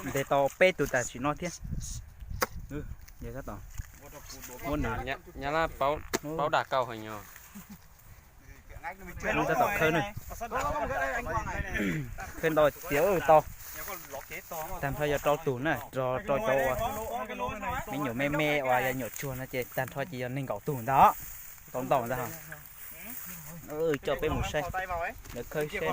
Ntes tau peb tug tam sim no thiab. Tab tom muab nws, Nyab Laj paub dam kauj heev os. Tab tom khawb na, khawb ntau tiav tau. Tag nrho yog rau tug na, rau cov uas me nyuam me me uas yog nyuam tsuag no ces tag nrho ces yog nees nkaum tug ntag. Tau ntau ntag. Coj peb mus saib, lawv khawb saib.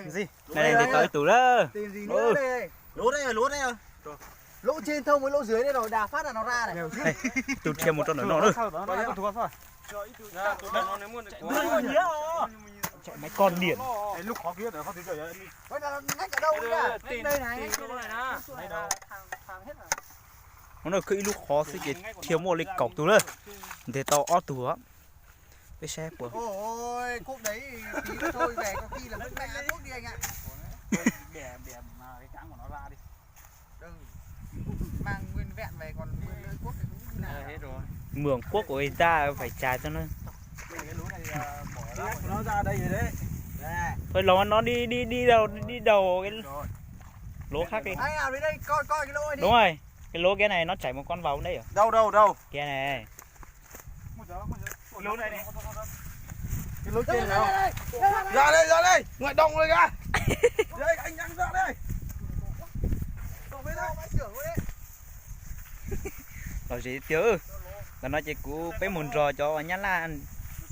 Ntsib, ntes tau ib tug lawm. Lub trên thông với lỗ dưới đây rồi, đà phát là nó ra này. Tus dhia mus rau ntawm no na. Maiv koj diam. Ui, nó ngách ở đâu ấy nhỉ? Đây này. Ui, nó khwb ib lub qhov xwb ces dhia muaj li kaum tug lawm. Ntes tau ob tug. Peb saib puas. Ôi, cuốc đấy tí nữa thôi về có khi là mất mẹ cuốc đi anh ạ. Bẻ, bẻ mà cái cán của nó ra đi. Mang nguyên vẹn về còn nguyên lưỡi cuốc thì cũng như nào. Mượn cuốc của người ta phải trả cho nó. Nó ra đây rồi đấy. Thôi lố nó đi, đi, đi đâu, đi đầu cái lố khác đi. Anh làm đến đây coi coi cái lỗ này đi. Đúng rồi, cái lỗ kia này nó chảy một con vào đấy rồi. Đâu, đâu, đâu? Kia này. Cái lỗ này này. Cái lỗ trên này không? Ra đây, ra đây, ngoài đồng này ra. Đây, anh, anh ra đây. Lom zem tiag. Ntawm no ces kuv peb mus nrog cov Nyab Laj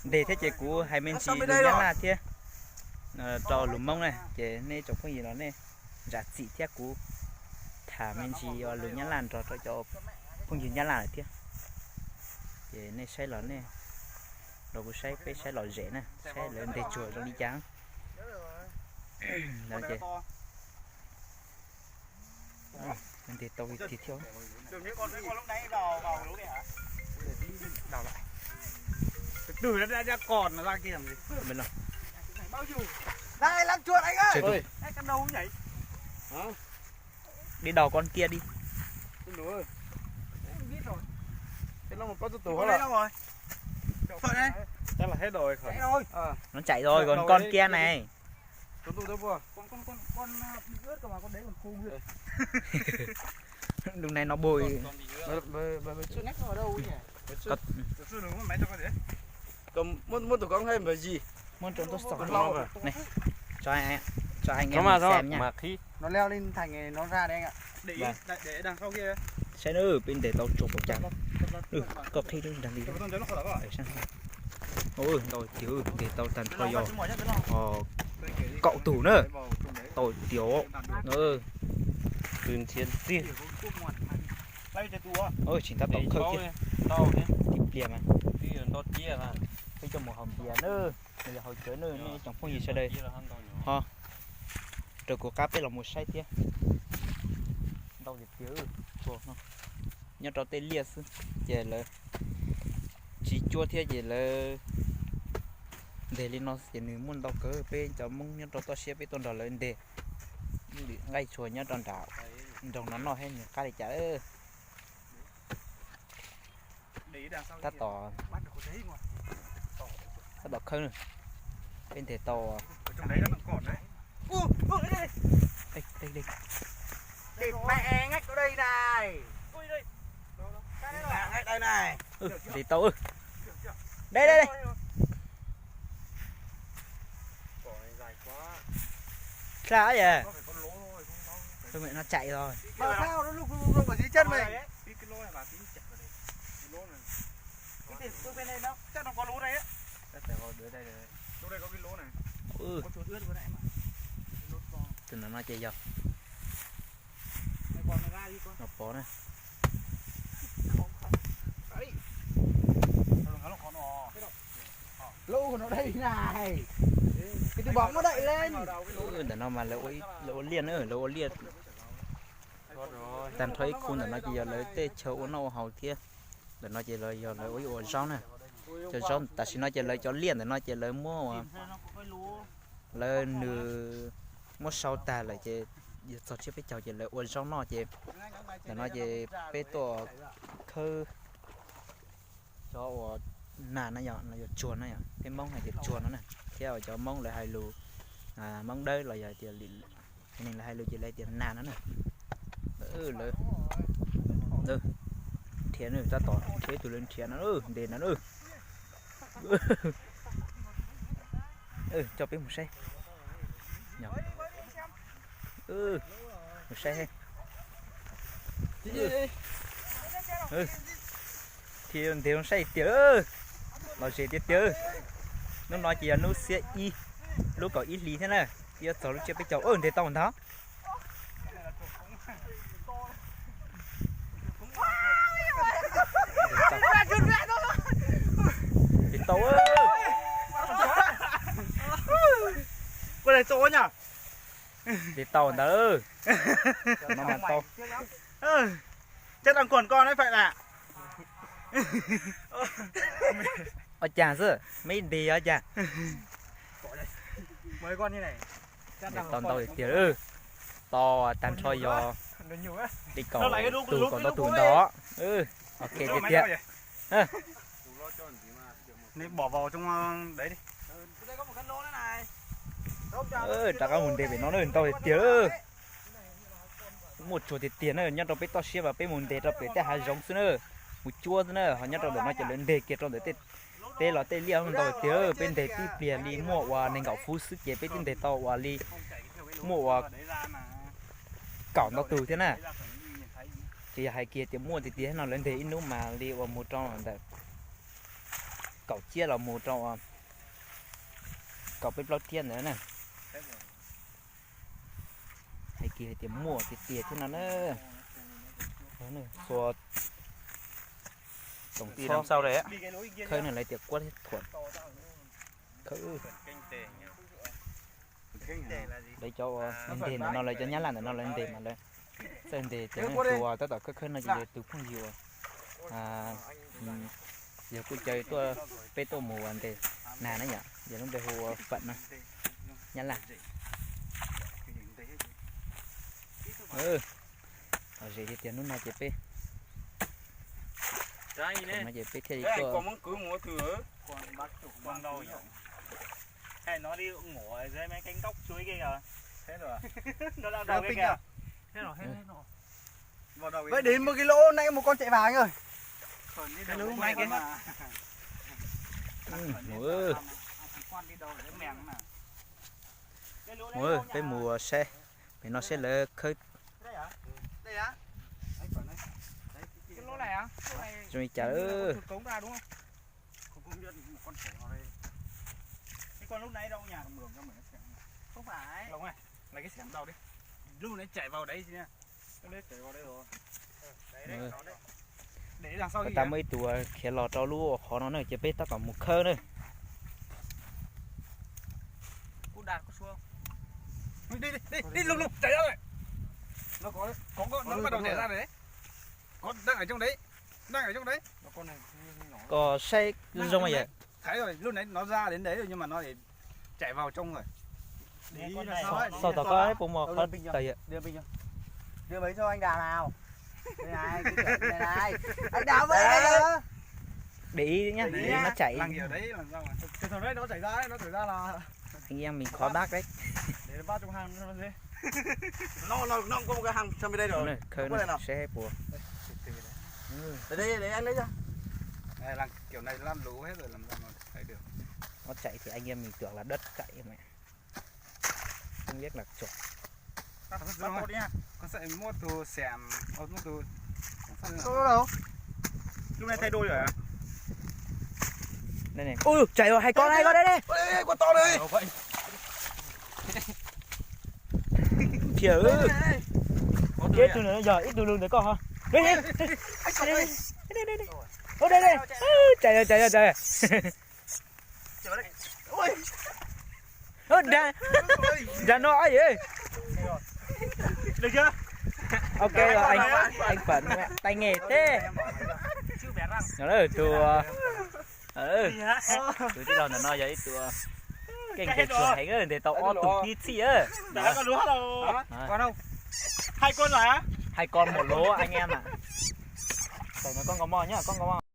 ntes thiab ces kuv hais me ntsis lus Nyab Laj thiab rau lus Hmoob na, ces nej tsoom phooj ywg no nej zam txim thiab kuv tham me ntsis lus Nyab Laj nrog rau cov phooj ywg Nyab Laj lawm thiab. Ces nej saib los nej, los kuv saib, peb saib lom zem na, saib lawv ntes tsuag zoo li cas. Ntes tau tiag thiab. Đi đầu con kia đi. Nó chạy rồi, còn con kia này. Lúc này nó bơi. Muôn tụi con hay mà gì? Muôn tụi tôi sống lâu rồi. Này, cho anh, cho anh em mình xem nha. Nó leo lên thành nó ra đấy anh ạ. Để, để đằng sau kia. Saib na, peb ntes tau tsuag pov cas. Koj qhib dag li. Ntau tiag, ntes tau tag nrho yog kaum tug na. Tau tiag. Tsis tab tom khawb thiab. Ib pliag mas peb coj mus haus npias na, nws yog haus cawv na, nej tsoom phooj ywg sawv daws ho rau kuv qab peb los mus saib thiab. Ntau tiag tiag, nyob rau tej liaj xwb ces lawv tsis cuab thiab ces lawv ntes li no xwb ces nws muaj ntau kawg. Peb cov Hmoob nyob rau toj siab peb tuaj nrog lawv ntes, nqaij tshua nyob rau nram nroog no noj thiab nws qab li cas. Tab tom, tab tom khawb, peb ntes tau. Ê, ê, ê. Mẹ ngách ở đây này. Ngách đây này. Ntes tau. Đây, đây, đây. Xa vậy. Thôi mẹ nó chạy rồi. Mà sao nó lục lục lục ở dưới chân mày? Cái lỗ này là cái chặt vào đây. Cái lỗ này. Cái bên này nó chắc nó có lỗ đây á. Chắc chắn vào dưới đây rồi. Lỗ đây có cái lỗ này. Ừ. Có chuột ướt vừa nãy mà. Cái lỗ to. Từ nó nói chạy dọc. Mày còn nó ra đi con. Nó có này. Đấy. Nó còn nó. Lũ của nó đây này. Cái tôi bóng nó đẩy lên. Ntawm no mas lawv ua liaj na, lawv ua liaj. Tag nrho ib khub ntawm no ces yog lawv tej chaw ua noj ua haus thiab. Ntawm no ces lawv yog lawv ua ib ua zaub na. Cov zaub tam sim no ces lawv cov liaj ntawm no ces lawv muab ua Lawv nws muab sau tag lawm ces yog txog tsiab peb caug ces lawv ua zaub noj ces ntawm no ces peb tuaj khawb cov uas nas na yom, los yog tsuag na yom, peb Hmoob hais tias tsuag no na, thiab cov Hmoob lawv hais lus Hmoob Dawb los yog tias neeg lawv hais lus ces lawv tias nas no na. Lawv nrhiav na, tab tom nrhiav ib tug lawv nrhiav no, ntes no na. Coj peb mus saib. Mus saib. Thiaj ntes zoo saib tiag. Lom zem tiag tiag. Hnub no ces yog hnub xiab ib, lub kaum ib hlis thiab na. Twb yuav txog lub tsiab peb caug, ntes tau ntag. Ntes tau. Ntes tau ntawd. No mas tau. Chắc đang còn con đấy phải là. Ua cas xwb, meb ntes ua cas? Ntes tau ntau tiag tiag. Tau tag nrho yog li kaum tus kaum ntau tus ntawd. Ok tiag tiag. Rov qab mus ntes pem no na, ntau tiag tiag. Muaj tsuag tiag tiag na, nyob rau peb toj siab mas peb mus ntes rau pem tej hav zoov xwb na, mus cuab xwb na, ho nyob rau ntawm no ces lawv ntes kiag rau ntawm tej teb los tej liaj ntau tiag. Peb ntes tib pliag li muaj uas nees nkaum fub xwb ces peb twb ntes tau uas li muaj uas kaum ntau tus thiab na. Ces yog hais kiag tias muaj tiag tiag no lawv ntes ib hnub mas li uas mus rau ntawm kaum ciab los mus rau uas kaum peb plaub ciab ntawd na. Hais kiag hais tias muaj tiag tiag thiab no na. Txhua tsoom txhob khawb no lawv tias kuab thiab thuam khawb. Lawv cov uas ntes ntawm no lawv cov Nyab Laj ntawm no lawv ntes mas lawv txawj ntes ces tus uas tab tom khawb khawb no ces yog tus phooj ywg uas yog kuj caw tuaj, peb tuaj mus ua ntes nag na yom, yog lub npe hu ua Fam no, Nyab Laj. Lom zem tiag tiag hnub no ces peb, no ces peb thiaj li tuaj. Đấy, đến một cái lỗ nãy một con chạy vào anh ơi. Cái lỗ nãy cái. Mus, peb mus saib, pem no saib lawv khawb. Cái lỗ này á, lỗ này zoo li cas. Nó có thụt cống ra đúng không? Không, không biết một con sẻng vào đây. Cái con lúc nãy đâu nhỉ? Không phải. Lồng này, lấy cái sẻng đầu đi. Lúc nãy chạy vào đấy chứ nha. Ua cas muaj ib tug khiav los rau lub qhov no na, ces peb tab tom mus khawb na. Đi, đi, đi, đi, lùng, lùng, chạy ra rồi. Nó có, có, nó bắt đầu chạy ra rồi đấy. Có, đang ở trong đấy. Đang ở trong đấy. Koj saib zoo yom. Thấy rồi, lúc nãy nó ra đến đấy rồi nhưng mà nó để chạy vào trong rồi. Để ý là sao ấy. Sau tao có ấy, bố mò khó tao vậy. Đưa bình cho. Đưa mấy cho anh Đà nào. Đây này, cái kiểu này này. Anh Đà về đây hả? Để ý nhá, để ý nó chạy. Lăng kiểu đấy làm sao mà. Từ thằng đấy nó chạy ra đấy, nó chạy ra là Anh em mình khó bác đấy. Để nó bắt trong hang nó dễ. Nó, nó, nó không có một cái hang trong đây rồi. Khơi nó sẽ bùa. Đây, đây, để anh lấy ra. Đây, lăng kiểu này lam lũ hết rồi làm sao mà thấy được. Nó chạy thì anh em mình tưởng là đất chạy mẹ. Không biết là chuột. Bắt cột đi nha. Con sẽ mua từ xẻng, ô, mua từ. Đâu, đâu, đâu? Lúc này thay đôi rồi hả? Đây này. Ui, chảy rồi, hai con này, con đây này. Ê, ê, con to đây. Thiệt ư. Chết tôi nữa, giờ ít tôi luôn để con hả? Đây, đây. Đây, đây, đây. Ô, đây, đây. Ư, chảy rồi, chảy rồi, chảy rồi. Ơ, ra, ra nó ấy vậy. Được chưa? Ok rồi, anh, anh Phận, tay nghề thế. Nó là tua. Ừ. Tua tib lo ntawm no yog ib tua. Keej ntes tsuag heev, ntes tau ob tug tib txhij. Hais koj mus luv a nge mas. Koj nkaus mog nyob, koj nkaus mog.